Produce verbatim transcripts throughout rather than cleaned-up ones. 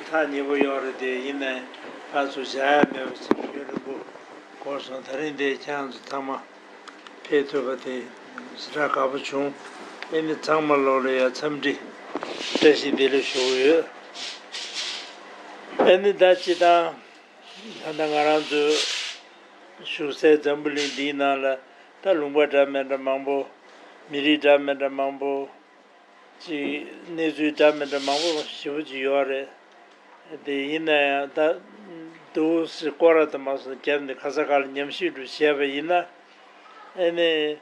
ཐག་ཉེ་པོ་ཡོད་རེད་དེ། ཡིན་ནའི་ཕར་ཚུར་བཞག་ཡ་མེད་པ་ཞིག་ཡུན་རིང་པོ་འགོར་སོང་། ད་རིང་དེ་ཁྱེད་རང་ཚོ་ཚང་མ་ཕེབས་ཐུབ་པ་དེ་ཞེ་དྲག་དགའ་པོ་བྱུང་། ཨེ་ནི་ཚང་མ་ལོག་ལ་ཡ་འཚམས་འདྲི་བཀྲ་ཤིས་བདེ་ལེགས་ཞུ་གི་ཡོད། ཨེ་ནི་ད་སྤྱི་བཏང་ད་ལྟ་ང་རང་ཚོའི་བཞུགས་སའི་འཛམ་བུ་གླིང་འདིའི་ནང་ལ་ད་ལུང་པ་འདྲ་མི་འདྲ་མང་པོ། མི་རིགས་འདྲ་མི་འདྲ་མང་པོ་ཅིག་གནས་ཚུལ་འདྲ་མི་འདྲ་མང་པོ་ཞེ་པོ་ཅིག་ཡོད་རེད། དེ་ཡིན་ན་ཡང་ད་འདུག་སེ་སྐོར་ར་དུ་མ་སོང་བརྒྱབ་ནས་ག་ས་ག་ལ་ཉམས་ཞིབ་འདྲ་བྱས་པ་ཡིན་ན། ཨེ་ནས་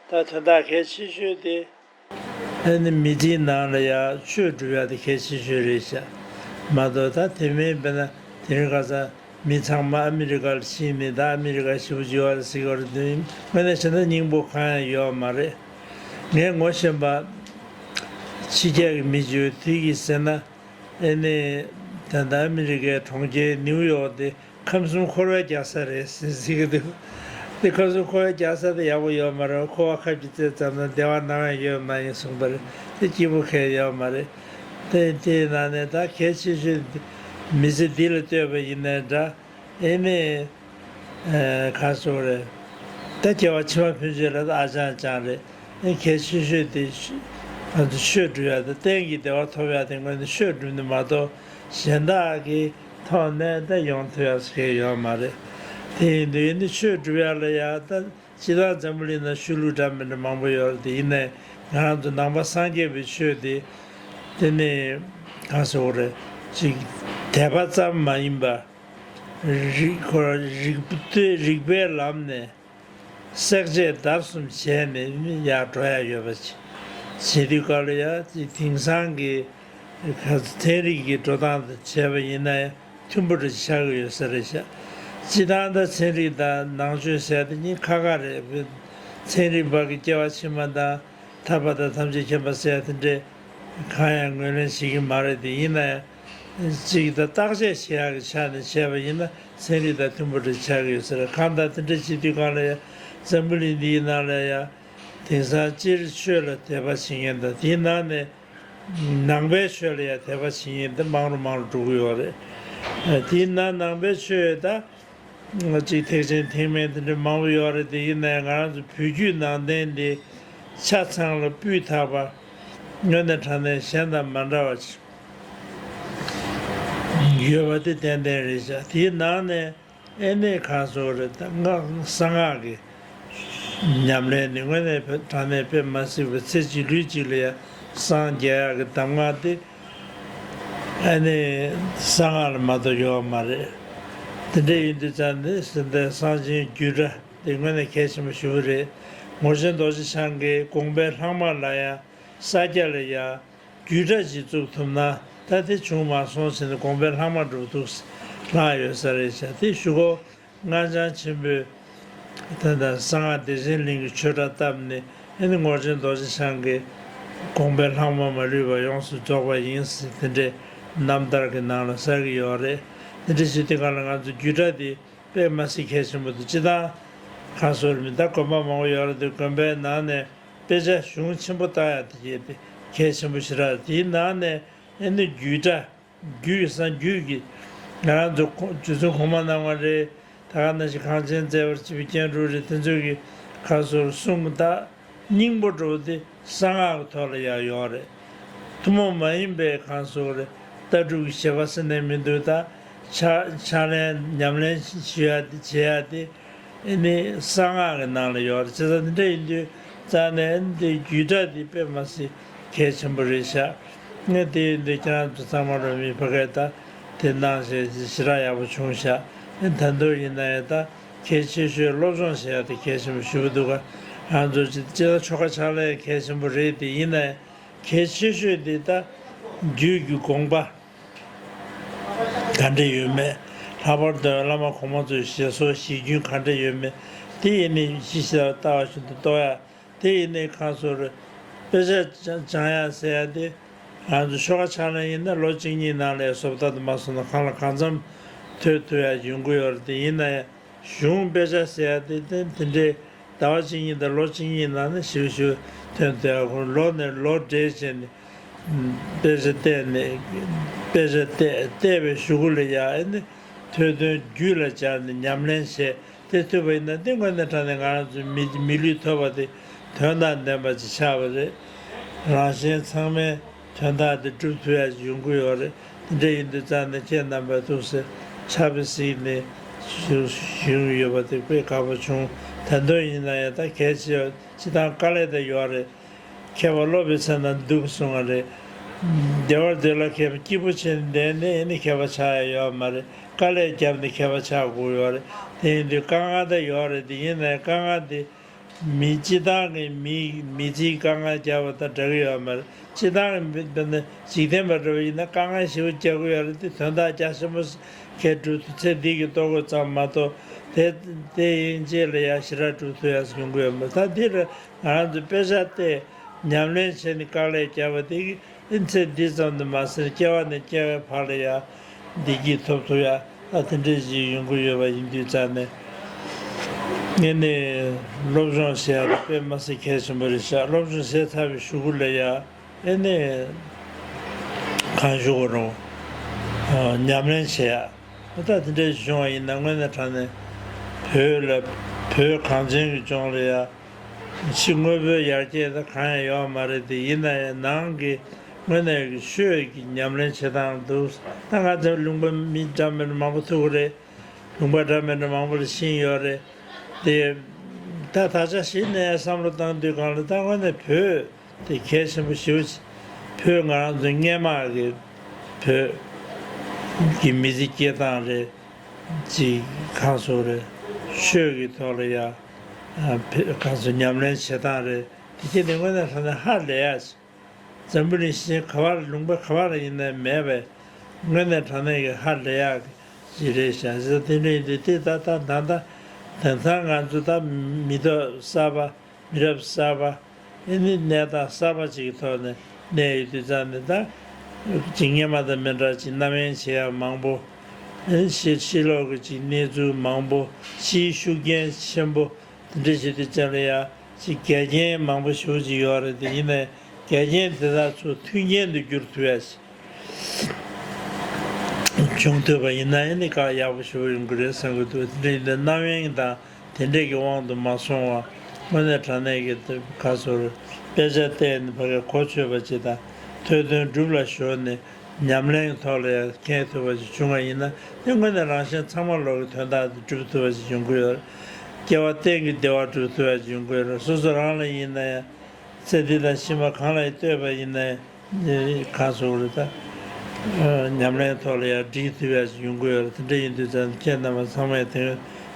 ད་དོན་དག་གལ་ཆེ་ཤོས་དེ། ཨེ་ནི་མི་སྡེའི་ནང་ལ་ཡང་ཆོས་སྒྲུབ་ཡ་དེ་གལ་ཆེ་ཤོས་རེད་ཤག་མ་གཏོགས། ད་དེ་མིན་དཔེར་ན་དེ་རིང་ཁ་སང་མི་ཚང་མ་ཨ་མི་རི་ཀ་ལ་ཕྱིན་ནས་ད་ཨ་མི་རི་ཀ་ཞེ་པོ་ཅིག་ཡོད་རེད་ཟེར་གྱི་ཡོད་རེད་དེ། དངོས་གནས་བྱས་ན་སྙིང་པོ་གང་ཡང་ཡོད་མ་རེད། ངས་ངོ་ཤེས་པ་ཕྱི་རྒྱལ་གྱི་མི་ཅིག་ཡོད། དེ་གིས་ཟེར་ན། ཨེ་ནི་ད་ལྟ་ཨ་མི་རི་ཀའི་གྲོང་ཁྱེར་ནིའུ་ཡོག་དེ་ཁམས་གསུམ་འཁོར་བའི་རྒྱལ་ས་རེད་ཟེར་ཟེར་གྱི་འདུག་དེ་ཁམས་གསུམ་འཁོར་བའི་རྒྱལ་ས་དེ་ཡག་པོ་ཡོད་མ་རེད། འཁོར་བ་ཁབ་ཀྱིས་བཙལ་ཙམ་ན་བདེ་བ་ནམ་ཡང་ཡོད་མ་ཡིན་གསུངས་པ་རེད། དེ་སྐྱིད་པོ་གང་ཡང་ཡོད་མ་རེད། དེ་དེའི་ནང་ནས་ད་གལ་ཆེ་ཤོས་མི་ཚེ་འདི་ལ་ལྟོས་པ་ཡིན་ནའི་འདྲ། ཨེ་ནི། ཨེ། ག་སོགས་རེད། ད་སྐྱེ་བ་ཕྱི་མ་ཕན་ཆད་ལ་ཨ་ཅང་ཅང་རེད། ཨེ། གལ་ཆེ་ཤོས་དེ་ང་ཚོ་ཆོས་སྒྲུབ་ཡ་དང་གཏན་གྱི་བདེ་བ་ཐོབ་ཡ་དེ་སྔོན་དུ་ཆོས་སྒྲུབ་ནི་མ་གཏོགས་གཞན་དག་གི་ཐོག་ནས་ད་ཡོང་ཐུབ་ཡ་ཟེར་ཡོད་མ་རེད། དེ་ཡིན་དུས་ཨེ་ནི་ཆོས་སྒྲུབ་ཡ་ལ་ཡ་ད་སྤྱི་བཏང་འཛམ་བུ་གླིང་ན་ཆོས་ལུགས་འདྲ་མི་འདྲ་མང་པོ་ཡོད་རེད་དེ། ཡིན་ནའི་ང་རང་ཚོ་ནང་པ་སངས་རྒྱས་པའི་ཆོས་དེ་དེ་ནི་ག་སོགས་རེད། ཅིག་དད་པ་ཙམ་མ་ཡིན་པ། རིག་ཁོ་རིག་པའི་རིག་པའི་ལམ་ནས་བསྲེག་བཅད་བརྡར་གསུམ་བྱས་ནས་ཡར་འགྲོ་ཡ་ཡོད་པ་ཅིག་བྱེད་དུས་སྐབས་ལ་ཡ་དེང་སང་གི་ཚན་རིག་གི་འགྲོ་སྟངས་དང་བྱས་པ་ཡིན་ན་ཡང་མཐུན་པོ་འདྲ་ཆགས་ཀྱི་ཡོད་ས་རེད་ཤག་སྤྱི་བཏང་ད་ཚན་རིག་དང་ནང་ཆོས་ཟེར་དེ་གཉིས་ཁ་ཁ་རེད། ཚན་རིག་པ་གི་སྐྱེ་བ་ཕྱི་མ་དང་ཐར་པ་དང་ཐམས་ཅད་མཁྱེན་པ་ཟེར་དེ་འདྲས་གང་ཡང་ངོས་ལེན་བྱེད་ཀྱི་མ་རེད་དེ། ཡིན་ན་ཡང་གཅིག་ད་བརྟག་དཔྱད་བྱེད་ཡག་གི་ཆ་ནས་བྱས་པ་ཡིན་ན་ཚན་རིག་དང་མཐུན་པོ་འདྲ་ཆགས་ཀྱི་ཡོད་ས་རེད། གང་ལྟར་དེ་འདྲ་བྱེད་དུས་སྒང་ལ་ཡང་འཛམ་བུ་གླིང་འདིའི་ནང་ལ་ཡང་དེང་སང་སྤྱིར་ཆོས་ལ་དད་པ་བྱེད་མཁན་དང་དེའི་ནང་ནས་ནང་པའི་ཆོས་ལ་ཡང་དད་པ་བྱེད་མཁན་དེ་མང་རུ་མང་རུ་འགྲོ་གི་ཡོད་རེད། དེའི་ནང་ནང་པའི་ཆོས་ད། གཅིག་ཐེག་ཆེན་ཐེག་དམན་དེ་འདྲ་མང་པོ་ཡོད་རེད་དེ། ཡིན་ནའི་ང་རང་ཚོ་བོད་བརྒྱུད་ནང་བསྟན་འདི་ཆ་ཚང་ལ་སྤུས་དག་པ་དངོས་གནས་དྲང་གནས་གཞན་དང་མ་འདྲ་བ་ཅིག་ཡོད་པ་དེ་ཏན་ཏན་རེད་ཤག་དེའི་ནང་ནས་ཨེ་ནས་གང་སོགས་རེད། ད་སྔགས་གསང་སྔགས་ཀྱི་ཉམས་ལེན་ནི་དངོས་གནས་དྲང་གནས་དཔེ་མ་སྲིད་པ། ཚེ་གཅིག་ལུས་གཅིག་ལ་ཡང་སངས་རྒྱས་ཡག་གི་གདམས་ངག་དེ། ཨ་ནི་གསང་སྔགས་ལ་མ་གཏོགས་ཡོད་མ་རེད། དེ་འདྲ་ཡིན་དུས་ཙང་ནི་སེམས་ལྡན་གསང་ཆེན་རྒྱུད་གྲྭ་དེ་དངོས་གནས་གལ་ཆེན་པོ་ཞེ་པོ་རེད། ངོར་ཆེན་རྡོ་རྗེ་འཆང་གི་དགོངས་པའི་ལྷག་མ་ལ་ཡང་ས་སྐྱ་ལ་ཡང་རྒྱུད་གྲྭ་ཅིག་བཙུགས་ཐུབ་ན་ད་དེ་བྱུང་མ་སོང་ཟེར་ནས་དགོངས་པའི་ལྷག་མ་འགྲོ་འདུག་ལྷག་ཡོད་ས་རེད་ཤག་དེ་གཞུག་གུ། སྔགས་འཆང་ཆེན་པོས་ད་ལྟ་གསང་སྔགས་བདེ་ཆེན་གླིང་གི་ཆོས་གྲྭ་བཏབ་ནས། ཨེ་ནི་ངོར་ཆེན་རྡོ་རྗེ་འཆང་གི་དགོངས་པའི་ལྷག་མ་མ་ལུས་པ་ཡོངས་སུ་རྫོགས་པ་ཡིན་ཟེར་དེ་འདྲའི་རྣམ་ཐར་གྱི་ནང་ལ་གསལ་གྱི་ཡོད་རེད། དེ་འདྲ་བྱེད་དུས་སྒང་ལ་ང་ཚོ་རྒྱུད་གྲྭ་འདི་དཔེ་མ་སྲིད་གལ་ཆེན་པོ་འདུག་སྤྱི་བཏང་གང་སོགས་རེད་མི་ད་དགོན་པ་མང་པོ་ཡོད་རེད་དེ། དགོན་པའི་ནང་ནས་དཔེ་ཆ་གཞུང་ཆེན་པོ་ལྟ་ཡག་དེ་གལ་ཆེན་པོ་ཞེ་དྲག་དེའི་ནང་ནས་ཨེ་ནི་རྒྱུད་གྲྭ། རྒྱུད་ཀྱི་གསང་རྒྱུད་ཀྱི་ང་རང་ཚོ་ཁོ་རྗེ་བཙུན་གོང་མ་རྣམ་ལྔ་རེད། ད་ག་ནང་བཞིན་གངས་ཅན་རྩེ་བར་གཅིག་པའི་སྐྱེ་འགྲོ་རེད། དེ་ཚོ་གི་ཁ་སོར་གསུང་གི་ད་སྙིང་པོ་འགྲོ་དེ་གསང་སྔགས་ཀྱི་ཐོག་ལ་ཡང་ཡོད་རེད། ཐུན་མོང་མ་ཡིན་པའི་གང་སོགས་རེད། ལྟ་གྲུབ་ཀྱི་བཞེད་པ་ཟེར་ནས་མི་འདུག་ད་ཕྱག་ཕྱག་ལེན་ཉམས་ལེན་ཞུ་ཡ་དེ་བྱེད་ཡ་དེ། ཨེ་ནི་གསང་སྔགས་ཀྱི་ནང་ལ་ཡོད་རེད། བྱས་ཙང་འདི་འདྲ་ཡིན་དུས་ཙང་ནས་ཨེ་ནི་འདི་རྒྱུད་གྲྭ་འདི་དཔེ་མ་སྲིད་གལ་ཆེན་པོ་རེད་ཤག་ངས་དེ་ཡིན་དུས་ཁྱེད་རང་ཚོ་ཚང་མ་རོ་མི་ཕ་གས་ད་དེ་གནང་བྱས་ཞེ་དྲག་ཡག་པོ་བྱུང་ཤག་ཨེ་ད་དུང་ཡིན་ན་ཡང་ད་གལ་ཆེ་ཤོས་སློབ་སྦྱོང་བྱེད་ཡག་དེ་གལ་ཆེན་པོ་ཞེ་པོ་འདུག་ག་ང་ཚོ་སྤྱི་སྤྱི་ད་ཆོ་ག་ཕྱག་ལས་གལ་ཆེན་པོ་རེད་དེ། ཡིན་ན་ཡང་གལ་ཆེ་ཤོས་དེ་ད་རྒྱུད་ཀྱི་དགོངས་པ། ག་འདྲ་ཡོད་མེད། ལྷག་པར་དུ་བླ་མ་གོང་མ་ཚོའི་ཞལ་སོགས་ཞལ་རྒྱུན་ག་འདྲ་ཡོད་མེད། དེ་ཡིན་ནི་ཞིབ་ཞིབ་ལྟ་བ་བཞིན་དུ་རྟོགས་ཡ། དེ་ཡིན་ནི་ཁ་སོར་དཔེ་ཆ་སྦྱང་ཡ་ཟེར་ཡ་དེ། ང་ཚོ་ཆོ་ག་ཕྱག་ལེན་ཡིན་ན་ལོ་གཅིག་གཉིས་ནང་ལ་བཟོ་ལྟ་དུ་མ་སོང་ན་གང་ལ་གང་འཚམ་ཐོས་ཐུབ་ཡ་ཡོང་གི་ཡོད་རེད། དེ་ཡིན་ན་ཡང་། གཞུང་དཔེ་ཆ་ཟེར་ཡ་དེ་དེ་དེ་འདྲའི་ཟླ་བ་གཅིག་གཉིས་དང་ལོ་གཅིག་གཉིས་ནང་ནས་ཞིབ་ཞིབ་ཐོན་ཐུབ་ཡ། ཁོང་ལོ་ནས་ལོ་སྦྲེལ་བྱས་ནས་དཔེ་ཆ་བལྟས་ནས་ དཔེ་ཆ་བལྟས་བལྟས་པའི་གཞུག་གུ་ལ་ཡ་ཨེ་ནི་ཐོས་དོན་རྒྱུད་ལ་སྦྱར་ནས་ཉམས་ལེན་བྱས་དེ་ཐུབ་པ་ཡིན་ན་དེ་དངོས་གནས་དྲང་གནས་ང་རང་ཚོའི་མི་མི་ལུས་ཐོབ་པ་དེ་དོན་དང་ལྡན་པ་ཅིག་ཆགས་པ་རེད། རང་གཞན་ཚང་མས་དོན་དག་དེ་སྒྲུབ་ཐུབ་ཡ་ཡོང་གི་ཡོད་རེད། དེ་འདྲ་ཡིན་དུས་ཙང་ནས་ཁྱེད་རྣམ་པ་ཐུགས་སེ་ཕྱག་དཔེ་གཟིགས་ནས་ཞུ་ཞུ་ཡོད་པ་དེ་དཔེ་དགའ་པོ་བྱུང་། ད་དུང་ཡིན་ན་ཡང་ད་གལ་ཆེ་བ་སྤྱི་བཏང་དཀའ་ལས་དེ་ཡོད་རེད། མཁས་པ་སློབ་པའི་ཚེ་ན་སྡུག་གསུང་བ་རེད། བདེ་བར་སྡོད་ལ་མཁས་པ་སྐྱིད་པོ་བྱས་ནས་བསྡད་ནས་ཨེ་ནི་མཁས་པ་ཆགས་ཡ་ཡོད་མ་རེད། དཀའ་ལས་བརྒྱབ་ནས་མཁས་པ་ཆགས་དགོས་ཡོད་རེད། དེ་ཡིན་དུས་དཀའ་ངལ་དེ་ཡོད་རེད། དེ་ཡིན་ནའི་དཀའ་ངལ་དེ་མི་སྤྱི་བཏང་གི་མི་མི་ཚེའི་དཀའ་ངལ་བརྒྱབ་པ་དང་འདྲ་གི་ཡོད་མ་རེད། སྤྱི་བཏང་གི་མི་དཔེར་ན་འཇིག་རྟེན་པ་འདྲ་བ་ཡིན་ན་དཀའ་ངལ་ཞེ་པོ་རྒྱག་གི་ཡོད་རེད། དེ་དོན་དག་རྒྱ་ཆེན་པོ་ཁས་སྒྲུབ་ཚེ་འདི་གི་ལྟོ་གོས་ཙམ་མ་གཏོགས་དེ་དེ་ཡན་ཆད་ལ་ཡང་ཞེ་དྲག་སྒྲུབ་ཐུབ་ཡ་ཡོང་གི་ཡོད་མ་རེད། ད་འདི་རེད། ང་རང་ཚོ་དཔེ་ཆ་བལྟས་ཉམས་ལེན་བྱས་ནས་དཀའ་ལས་བརྒྱབ་པ་དེ་གིས་ཨེ་ཚེ་འདི་ཙམ་དུ་མ་ཟད་སྐྱེ་བ་ནས་སྐྱེ་བའི་བར་ལ་ཡང་བདེ་སྐྱིད་ཐོབ་ཐུབ་ཡ་ད་དེ་འདྲས་ཞིག་ཡོང་གི་ཡོད་པ་ཡིན་དུས་ཙང་ནས་ངས་ནི་སློབ་སྦྱོང་བྱེད་ཡ་དེ་དཔེ་མ་སྲིད་གལ་ཆེན་པོ་རེད་ཤག་སློབ་སྦྱོང་བྱས་ཚར་བའི་གཞུག་གུ་ལ་ཡང་ཨེ་ནི་གང་ཞུ་དགོས་རུང་ཉམས་ལེན་བྱེད་ཡ། ད་དེ་འདྲ་བྱུང་བ་ཡིན་ན་དངོས་གནས་དྲང་གནས་བོད་ལ་བོད་གངས་ཅན་གྱི་ལྗོངས་ལ་ཡ་ཕྱི་དངོས་པོའི་ཡར་རྒྱས་ད་གང་ཡང་ཡོད་མ་རེད། དེ་ཡིན་ན་ཡང་ནང་གི་དངོས་གནས་ཀྱི་ཆོས་ཀྱི་ཉམས་ལེན་བྱེད་སྟངས་འདུག་ད་ང་ཚོ་ལུང་པ་མི་འདྲ་མི་འདྲ་མང་པོ་ཐུག་གི་རེད། ལུང་པ་འདྲ་མི་འདྲ་མང་པོ་ལ་ཕྱིན་ཡོད་རེད། དེ་ད་ད་ཆ་གཞི་ནས་བསམ་བློ་བཏང་དུས་སྒང་ལ་ད་དངོས་གནས་བོད་དེ་གལ་ཆེན་པོ་ཞེ་པོ་ཅིག་བོད་ང་རང་ཚོ་སྔས་མ་གི་བོད་ཀྱི་མི་ཚེ་སྐྱེལ་སྟངས་རེད། ཅིག་གང་སོགས་རེད། ཆོས་ཀྱི་ཐོག་ལ་ཡ་ཨ་བོད་གང་སོགས་ཉམས་ལེན་བྱེད་སྟངས་རེད། དེ་ཁྱེད་དེ་དངོས་གནས་དྲང་གནས་ཧ་ལས་ཡ་ཅིག་འཛམ་བུ་གླིང་གཞན་ག་བར་ལུང་པ་ག་བར་ཡིན་ནའི་མེད་པས་དངོས་གནས་དྲང་གནས་ཀྱི་ཧ་ལས་ཡག་གི་རེད་ཤག་དེ་འདྲ་ཡིན་དུས་དེ་ད་ད་ད་ད་དེང་སང་ང་ཚོ་ད་མི་ཐོག་གསར་པ་མི་རབས་གསར་པ་ཨེ་ནི་གནས་སྟངས་གསར་པ་ཅིག་གི་ཐོག་ནས་གནས་ཡོད་དུས་ཙང་ནས་ད་ཅིག་སྔས་མ་དང་མི་འདྲ་ཅིག་རྣམ་གཡེང་བྱེད་ཡག་མང་པོ་ཨེ་ཕྱི་ཕྱི་ལོགས་ཀྱི་ཅིག་གནས་ཚུལ་མང་པོ་ཕྱིའི་ཤུགས་རྐྱེན་ཆེན་པོ། དེ་འདྲ་བྱེད་དུས་ཙམ་ལ་ཡ་ཅིག་འགལ་རྐྱེན་མང་པོ་ཞེ་པོ་ཅིག་ཡོད་རེད། དེ་ཡིན་ནའི་འགལ་རྐྱེན་དེ་དག་ཚོ་མཐུན་རྐྱེན་དུ་འགྱུར་ཐུབ་ཡ་ཞིག་བྱུང་ཐུབ་པ་ཡིན་ན་ཨེ་ནི་ཁག་ཡག་པོ་ཞེ་པོ་ཡོང་གི་རེད་བསམ་གྱི་འདུག་དེ་འདྲ་ཡིན་ནའི་རྣམ་གཡེང་དང་དེ་འདྲས་ཀྱི་དབང་དུ་མ་སོང་བ་དངོས་གནས་དྲང་གནས་ཀྱི་ག་ཚོར་དཔེ་ཆ་བལྟས་ནས་ཕ་གི་གོ་ཆོད་པ་ཅིག་དང་ཐོས་དོན་སྒྲུབ་ལ་གཞོལ་ནས། ཉམས་ལེན་ཐོག་ལ་ཡང་མཁས་ཐུབ་པ་ཞིག་བྱུང་བ་ཡིན་ན་དེ་དངོས་གནས་རང་གཞན་ཚང་མ་ལོག་གི་དོན་དག་དེ་སྒྲུབ་ཐུབ་པ་ཞིག་ཡོང་གི་ཡོད་རེད། སྐྱེ་བ་གཏན་གྱི་བདེ་བ་སྒྲུབ་ཐུབ་པ་ཞིག་ཡོང་གི་ཡོད་རེད། སོ་སོ་རང་ལ་ཡིན་ན་ཡང་ཚེ་འདི་དང་ཕྱི་མ་གང་ལ་ཡང་ལྟོས་པ་ཡིན་ན་ཡང་གང་སོགས་རེད་ད། ཉམས་ལེན་ཐོག་ལ་ཡང་འགྲིག་ཐུབ་པ་ཞིག་ཡོང་གི་ཡོད་རེད། དེ་འདྲ་ཡིན་དུས་ཙང་ཁྱེད་རྣམ་པ་ཚང་མས་དེ་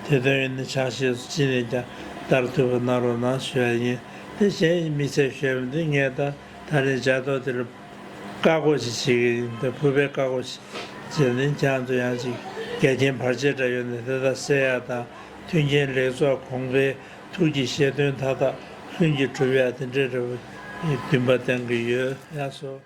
དེ་དོན་ཡིན་ན་ཕྱག་བཞེས་སུ་ཅི་ནས་ཀྱང་བསྟར་ཐུབ་པ་གནང་རོགས་གནང་ཞུ་ཡ་ཡིན། དེ་གཞན་དམིགས་བསལ་ཞུ་ཡ་མི་འདུག་ངས་ད་ད་རེས་མཇལ་ཏོ་དེར། བཀའ་བསྒོ་ཞིག་བྱེད་ཀྱི་ཡིན། ད་ཕུར་པའི་བཀའ་བསྒོ་ཞིག་བྱས་ནས་ཁྱེད་རང་ཚོ་ཡང་ཅིག་འགལ་རྐྱེན་བར་ཆད་འདྲ་ཡོད་ནས་དེ་དག་སེལ་ཡག་དང་མཐུན་རྐྱེན་ལེགས་ཚོགས་གོང་འཕེལ་ཐུགས་ཀྱི་བཞེད་དོན་མཐའ་དག་ལྷུན་གྱིས་གྲུབ་ཡག་དེ་འདྲའི་འདྲ་བའི་འདུན་པ་བསྟན་གྱི་ཡོད། ཡག་སོ།